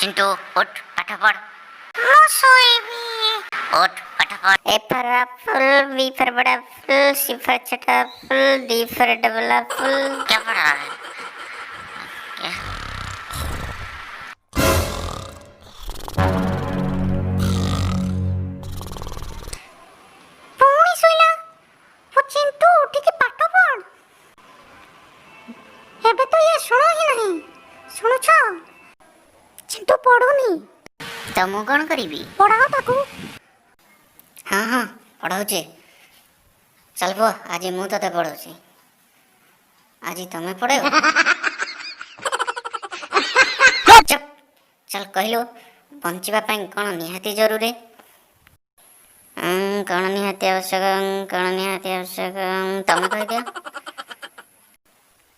ଚିଣ୍ଟୁ, ଉଠ, ପାଠ ପଢ। ମୁଁ ଶୋଇବି। ଉଠ, ପାଠ ପଢ। A for apple, B for ବଡ଼ apple, C for ଛୋଟ apple, D for double apple. क्या पढ़ रहा है क्या? ପୁଣି ଶୋଇଲା। ଓ ଚିଣ୍ଟୁ, ଉଠିକି ପାଠ ପଢ। ଏବେ ତ ଇଏ ଶୁଣୁ ହିଁ ନାହିଁ। ଶୁଣୁଛ ଚିଣ୍ଟୁ, ପଢୁନି। ତ ମୁଁ କ'ଣ କରିବି? ପଢାଅ ତାକୁ। ହଁ, ପଢ଼ଉଛି। ଚାଲ ପୁଅ, ଆଜି ମୁଁ ତତେ ପଢ଼ଉଛି। ଆଜି ତମେ ପଢ଼େଇବ? ଚୁପ୍। ଚାଲ, କହିଲୁ, ବଞ୍ଚିବା ପାଇଁ କ'ଣ ନିହାତି ଜରୁରୀ? କ'ଣ ନିହାତି ଆବଶ୍ୟକ? କ'ଣ ନିହାତି ଆବଶ୍ୟକ? ତମେ କହିଦିଅ।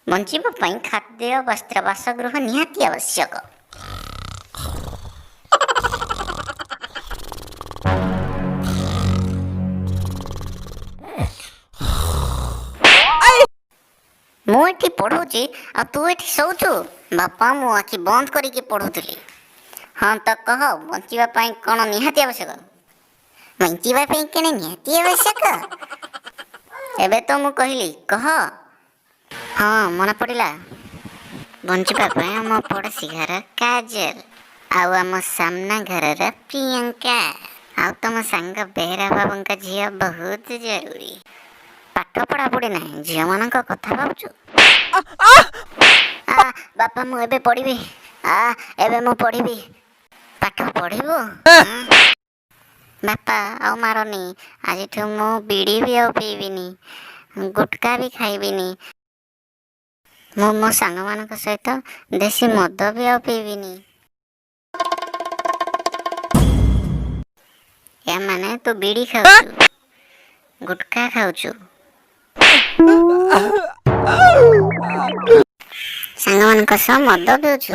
ବଞ୍ଚିବା ପାଇଁ ଖାଦ୍ୟ, ବସ୍ତ୍ର, ବାସଗୃହ ନିହାତି ଆବଶ୍ୟକ। ମୁଁ ଏଠି ପଢ଼ଉଛି ଆଉ ତୁ ଏଠି ଶୋଉଛୁ। ବାପା, ମୁଁ ଆଖି ବନ୍ଦ କରିକି ପଢ଼ୁଥିଲି। ହଁ, ତ କହ, ବଞ୍ଚିବା ପାଇଁ କ'ଣ ନିହାତି ଆବଶ୍ୟକ? ବଞ୍ଚିବା ପାଇଁ କ'ଣ ନିହାତି ଆବଶ୍ୟକ? ଏବେ ତ ମୁଁ କହିଲି, କହ। ହଁ, ମନେ ପଡ଼ିଲା। ବଞ୍ଚିବା ପାଇଁ ଆମ ପଡ଼ୋଶୀ ଘର କାଜଲ ଆଉ ଆମ ସାମ୍ନା ଘରର ପ୍ରିୟଙ୍କା ଆଉ ତମ ସାଙ୍ଗ ବେହେରା ବାବୁଙ୍କ ଝିଅ ବହୁତ ଜରୁରୀ। ପାଠ ପଢ଼ାପଢ଼ି ନାହିଁ, ଝିଅମାନଙ୍କ କଥା ଭାବୁଛୁ। ଆ ବାପା, ମୁଁ ଏବେ ପଢ଼ିବି। ଆ, ଏବେ ମୁଁ ପଢ଼ିବି। ପାଠ ପଢ଼ିବୁ? ବାପା, ଆଉ ମାରନି। ଆଜିଠୁ ମୁଁ ବିଡ଼ି ବି ଆଉ ପିଇବିନି, ଗୁଟକା ବି ଖାଇବିନି। ମୁଁ ମୋ ସାଙ୍ଗମାନଙ୍କ ସହିତ ଦେଶୀ ମଦ ବି ଆଉ ପିଇବିନି। ୟା ମାନେ ତୁ ବିଡ଼ି ଖାଉଛୁ, ଗୁଟକା ଖାଉଛୁ, ସାଙ୍ଗମାନଙ୍କ ସହ ମଦ ପିଉଛୁ।